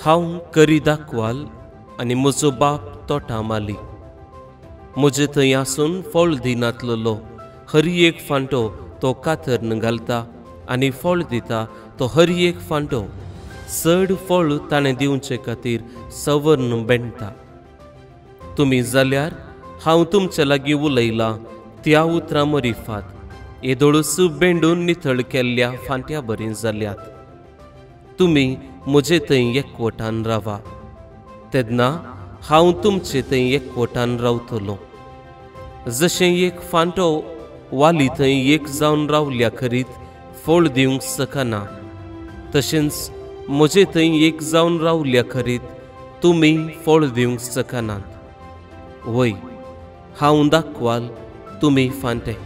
हांव करी दाखवाल आनी म्हजो बाप तोटा माली। म्हजे थंय आसून फळ दिनातलेलो हर एक फांटो तो कातरन घालता आनी फळ दिता तो हर एक फांटो चड फळ ताणें दिवचे खातीर सवर्ण बेणटा। तुमी जाल्यार हांव तुमचे लागीं उलयलां त्या उतरां मरिफात येदोळूच बेंडून नितळ केल्ल्या फांट्या बरी जाल्यात। तुमी म्हजे थंय एकवटान रावा, तेन्ना हांव तुमचे थंय एकवटान रावतलो। जशें एक फांटो वाली थंय एक जावन रावल्या खरीत फळ दिवंक शकना, तशेंच म्हजे थंय एक जावन रावल्या खरीत तुमी फळ दिवंक शकनात। वय, हांव दाखवाल, तुमी फांटे।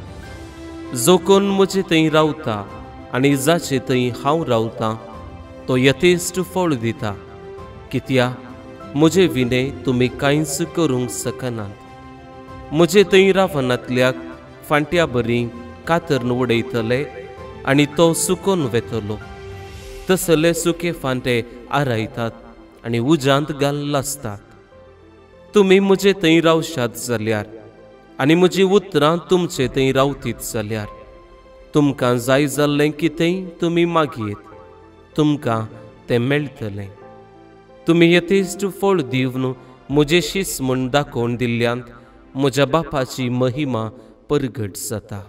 जो कोण म्हजे थंय रावता आनी जाचे थंय हांव रावतां तो यथेश्ट फळ दिता, कित्याक म्हजे विणे तुमी कांयच करूंक शकनात। म्हजे थंय रावनातल्याक फांट्या बरी कातरन उडयतले आनी तो सुकोन वेतलो। तसले सुके फांटे आरायतात आनी उज्यांत घाल्ल आसतात। तुमी म्हजे थंय रावशात जाल्यार आनी म्हजी उतरां तुमचे थंय रावतीत जाल्यार तुमकां जाय जाल्लें कितेंय तुमी मागयेत, तुमकां तें मेळटलें। तुमी यथेश्ट फळ दिवन म्हजें शीस म्हूण दाखोवन दिल्ल्यांत म्हज्या बापाची महिमा परगट जाता।